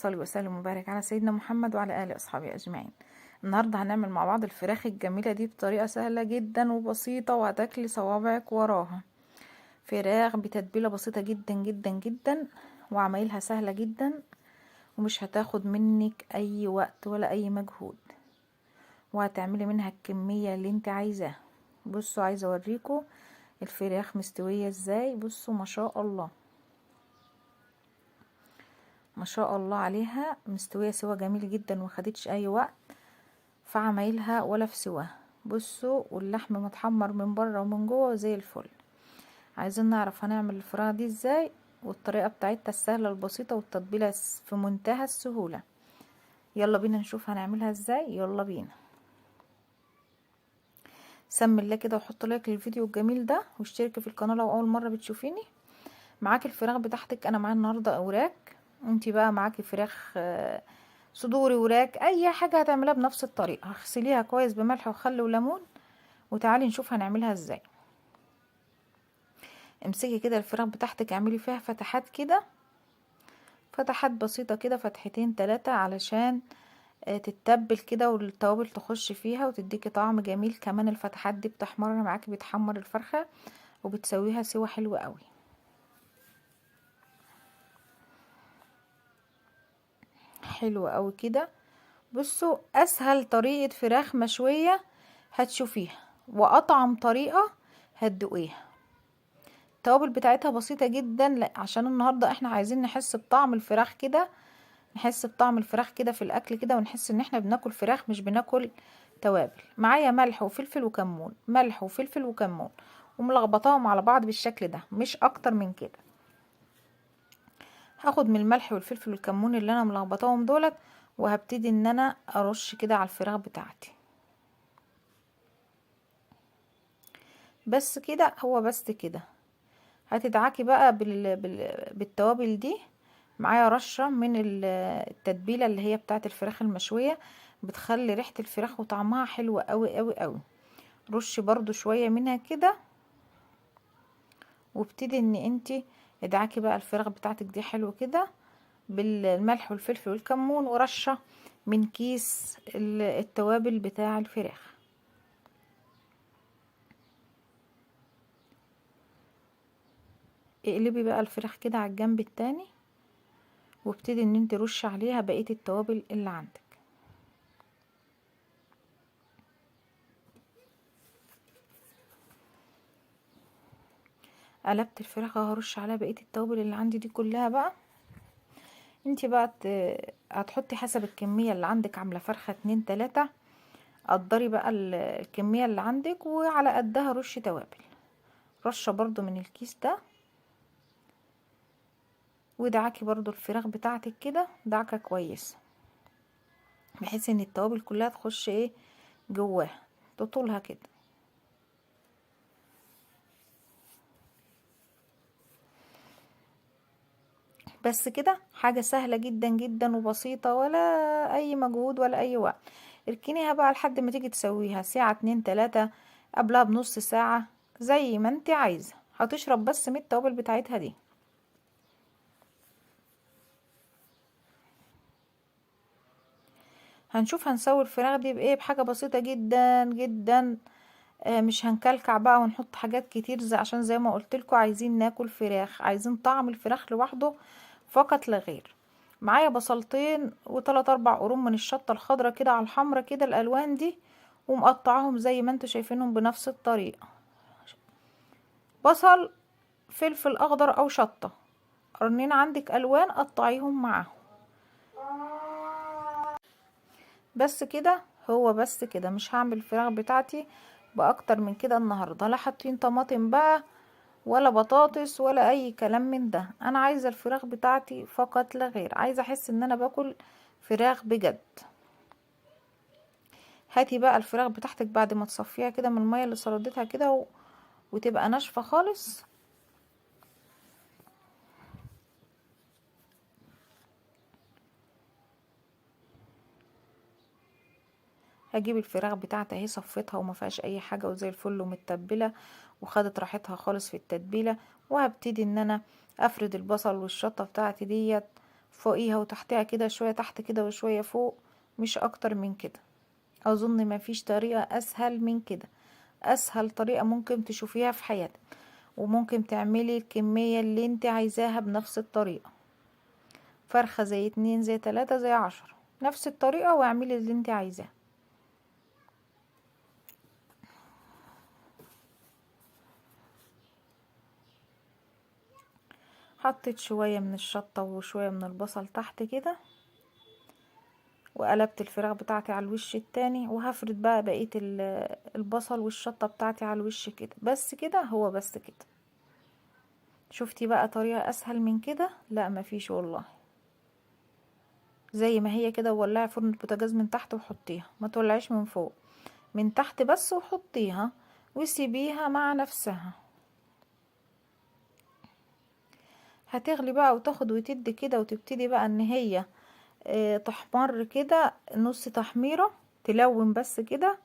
صلي وسلم وبارك على سيدنا محمد وعلى آله وأصحابه أجمعين. النهاردة هنعمل مع بعض الفراخ الجميلة دي بطريقة سهلة جدا وبسيطة، وهتاكلي صوابعك وراها. فراخ بتتبيلة بسيطة جدا جدا جدا، وعمايلها سهلة جدا، ومش هتاخد منك أي وقت ولا أي مجهود، وهتعملي منها الكمية اللي انت عايزاها. بصوا عايزة اوريكم الفراخ مستوية ازاي. بصوا ما شاء الله ما شاء الله عليها، مستوية سوا جميل جدا، وما خدتش اي وقت في عمايلها ولا في سواها. بصوا واللحم متحمر من بره ومن جوه زي الفل. عايزين نعرف هنعمل الفراخ دي ازاي، والطريقة بتاعتها السهلة البسيطة والتتبيلة في منتهى السهولة. يلا بينا نشوف هنعملها ازاي، يلا بينا. سمي الله كده وحط لايك للفيديو الجميل ده، واشتركي في القناة لو اول مرة بتشوفيني. معاكي الفراخ بتاعتك، انا معايا النهارده اوراك، انتي بقى معاكي فراخ صدوري وراك، اي حاجة هتعملها بنفس الطريقة. هغسليها كويس بملح وخل وليمون، وتعالي نشوف هنعملها ازاي. امسكي كده الفراخ بتاعتك، اعملي فيها فتحات كده، فتحات بسيطة كده، فتحتين تلاتة، علشان تتبل كده والتوابل تخش فيها وتديكي طعم جميل. كمان الفتحات دي بتحمر معاكي، بتحمر الفرخه وبتسويها سوا حلو قوي. حلو قوي كده. بصوا اسهل طريقه فراخ مشوية هتشوفيها، واطعم طريقه هتدوقيها. التوابل بتاعتها بسيطة جدا، لا عشان النهارده احنا عايزين نحس بطعم الفراخ كده، نحس بطعم الفراخ كده في الاكل كده، ونحس ان احنا بناكل فراخ مش بناكل توابل. معايا ملح وفلفل وكمون، ملح وفلفل وكمون، وملخبطاهم على بعض بالشكل ده، مش اكتر من كده. هاخد من الملح والفلفل والكمون اللي انا ملخبطاهم دولت، وهبتدي ان انا ارش كده على الفراخ بتاعتي. بس كده، هو بس كده. هتدعكي بقى بالتوابل دي. معايا رشة من التتبيلة اللي هي بتاعت الفراخ المشوية، بتخلي ريحة الفراخ وطعمها حلو قوي قوي قوي. رشي برضو شوية منها كده، وابتدي ان انتي ادعكي بقى الفراخ بتاعتك دي حلو كده بالملح والفلفل والكمون، ورشة من كيس التوابل بتاع الفراخ. اقلبي بقى الفراخ كده على الجنب التاني، وابتدي ان انت رشي عليها بقية التوابل اللي عندك. قلبت الفراخ اهو، هرش عليها بقية التوابل اللي عندي دي كلها بقى. انت بقى هتحطي حسب الكمية اللي عندك، عاملة فرخة 2 3، قدري بقى الكمية اللي عندك وعلى قدها رشي توابل. رشة برضو من الكيس ده، ودعكي برضو الفراخ بتاعتك كده دعكة كويسة، بحيث ان التوابل كلها تخش جواها، تطولها كده. بس كده، حاجة سهلة جدا جدا وبسيطة، ولا اي مجهود ولا اي وقت. اركنيها بقى لحد ما تيجي تسويها ساعة 2 3، قبلها بنص ساعة زي ما انت عايزة. هتشرب بس من التوابل بتاعتها دي. هنشوف هنسوي الفراخ دي بايه، بحاجة بسيطة جدا جدا. مش هنكلكع بقى ونحط حاجات كتير، عشان زي ما قلت لكم عايزين ناكل فراخ، عايزين طعم الفراخ لوحده فقط لا غير. معايا بصلتين وتلات اربع قرون من الشطة الخضرة كده على الحمرة كده، الالوان دي، ومقطعاهم زي ما انتوا شايفينهم بنفس الطريقة. بصل، فلفل اخضر او شطة، قرنين عندك الوان قطعيهم معاهم. بس كده، هو بس كده. مش هعمل الفراخ بتاعتي باكتر من كده النهارده، لا حاطين طماطم بقى ولا بطاطس ولا اي كلام من ده. انا عايزه الفراخ بتاعتي فقط لا غير، عايزه احس ان انا باكل فراخ بجد. هاتي بقى الفراخ بتاعتك بعد ما تصفيها كده من المية اللي سردتها كده وتبقى ناشفة خالص. هجيب الفراخ بتاعتي اهي، صفيتها وما فيهاش اي حاجة وزي الفل ومتبله وخدت راحتها خالص في التتبيله. وهبتدي ان انا افرد البصل والشطه بتاعتي ديت فوقيها وتحتها كده، شوية تحت كده وشوية فوق، مش اكتر من كده. اظن ما فيش طريقة اسهل من كده، اسهل طريقة ممكن تشوفيها في حياتك، وممكن تعملي الكمية اللي انت عايزاها بنفس الطريقة. فرخة زي 2 زي 3 زي 10، نفس الطريقة، واعملي اللي انت عايزاه. حطيت شوية من الشطة وشوية من البصل تحت كده، وقلبت الفراخ بتاعتي على الوش التاني، وهفرد بقى بقية البصل والشطة بتاعتي على الوش كده. بس كده، هو بس كده. شفتي بقى طريقة اسهل من كده؟ لا مفيش والله. زي ما هي كده، وولعي فرن البوتاجاز من تحت وحطيها، ما تولعيش من فوق، من تحت بس، وحطيها وسيبيها مع نفسها. هتغلي بقى وتاخد وتدي كده، وتبتدي بقى ان هي تحمر كده نص تحميرة، تلون بس كده،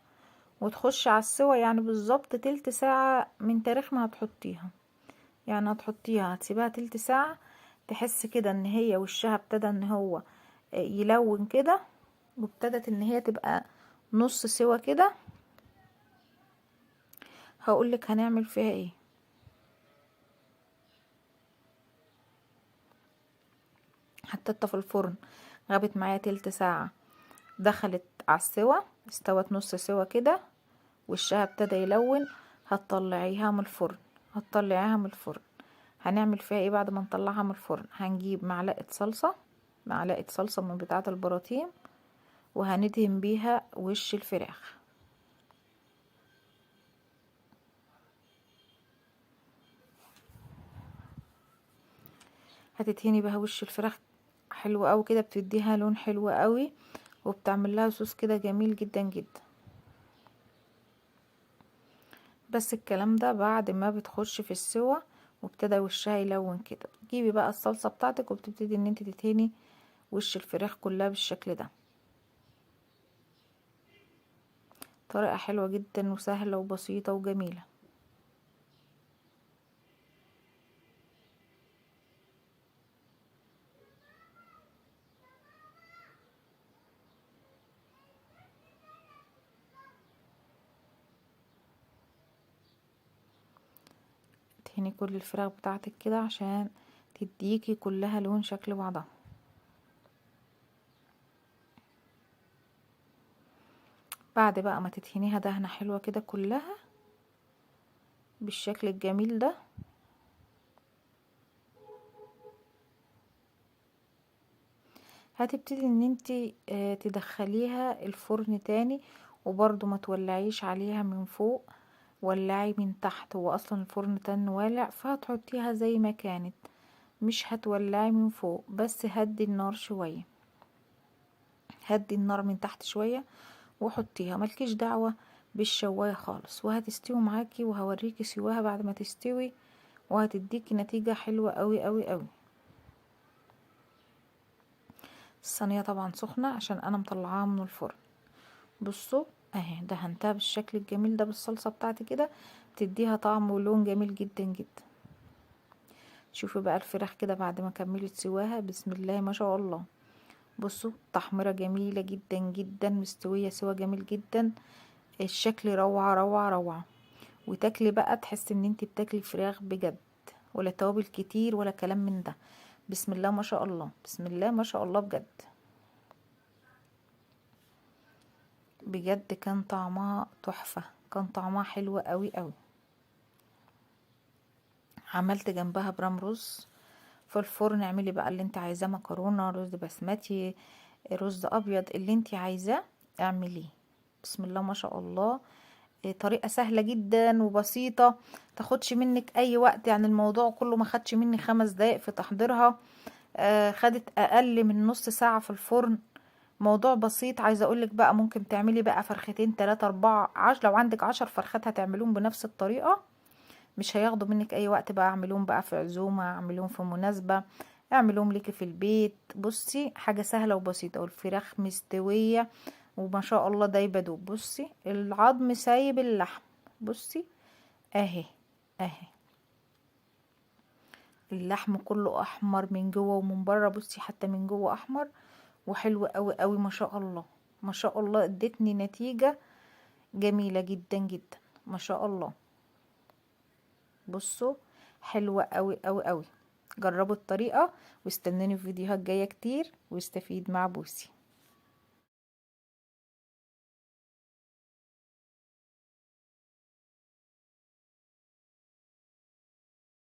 وتخش على السوا. بالظبط تلت ساعة من تاريخ ما هتحطيها، يعني هتحطيها هتسيبها تلت ساعة، تحس كده ان هي وشها ابتدى ان هو يلون كده، وابتدت ان هي تبقى نص سوا كده. هقولك هنعمل فيها ايه. حطيتها في الفرن، غابت معايا تلت ساعة، دخلت على السوا، استوت نص سوا كده، وشها ابتدى يلون. هتطلعيها من الفرن، هتطلعيها من الفرن. هنعمل فيها ايه بعد ما نطلعها من الفرن؟ هنجيب معلقة صلصة، معلقة صلصة من بتاعة البراطيم، وهندهن بيها وش الفراخ. هتدهني بها وش الفراخ حلو قوي كده، بتديها لون حلو قوي، وبتعمل لها صوص كده جميل جدا جدا. بس الكلام ده بعد ما بتخش في السوا وابتدى وشها يلون كده. تجيبي بقى الصلصة بتاعتك وبتبتدي ان انت تدهني وش الفراخ كلها بالشكل ده. طريقة حلوة جدا وسهلة وبسيطة وجميلة. تدهني كل الفراخ بتاعتك كده عشان تديكي كلها لون شكل بعضها. بعد بقى ما تدهنيها دهنة حلوة كده كلها بالشكل الجميل ده، هتبتدي ان انتي تدخليها الفرن تاني، وبرضو ما تولعيش عليها من فوق، ولعي من تحت. هو اصلا الفرن تن والع، فهتحطيها زي ما كانت، مش هتولعي من فوق، بس هدي النار شوية، هدي النار من تحت شوية وحطيها، مالكيش دعوة بالشواية خالص، وهتستوي معاكي، وهوريكي سواها بعد ما تستوي، وهتديكي نتيجة حلوة قوي قوي قوي. الصينية طبعا سخنة عشان انا مطلعاها من الفرن. بصوا اهي دهنتها بالشكل الجميل ده بالصلصة بتاعتي كده، بتديها طعم ولون جميل جدا جدا. شوفي بقى الفراخ كده بعد ما كملت سواها، بسم الله ما شاء الله. بصوا تحميرة جميلة جدا جدا، مستوية سوا جميل جدا، الشكل روعة روعة روعة. وتاكلي بقى تحسي ان انتي بتاكلي فراخ بجد، ولا توابل كتير ولا كلام من ده. بسم الله ما شاء الله، بسم الله ما شاء الله، بجد بجد كان طعمها تحفة، كان طعمها حلو قوي قوي. عملت جنبها برام رز في الفرن. اعملي بقى اللي انت عايزاه، مكرونة، رز بسمتي، رز ابيض، اللي انت عايزاه اعمليه. بسم الله ما شاء الله، طريقة سهلة جدا وبسيطة، تاخدش منك اي وقت، الموضوع كله ما خدش مني 5 دقايق في تحضيرها، خدت اقل من نص ساعة في الفرن. موضوع بسيط. عايزة اقولك بقى ممكن تعملي بقى فرختين 3 4 10، لو عندك 10 فرخات هتعملوهم بنفس الطريقة، مش هياخدوا منك اي وقت بقى. اعملوهم بقى في عزومة، اعملوهم في مناسبة، اعملوهم ليكي في البيت. بصي حاجة سهلة وبسيطة، والفراخ مستوية وما شاء الله دايبة دوب. بصي العظم سايب اللحم، بصي اهي اهي اللحم كله احمر من جوه ومن بره، بصي حتى من جوه احمر، وحلو قوي قوي ما شاء الله. ما شاء الله ادتني نتيجة جميلة جدا جدا ما شاء الله. بصوا حلوة قوي قوي قوي. جربوا الطريقة واستنوني في فيديوهات جاية كتير، واستفيد مع بوسي.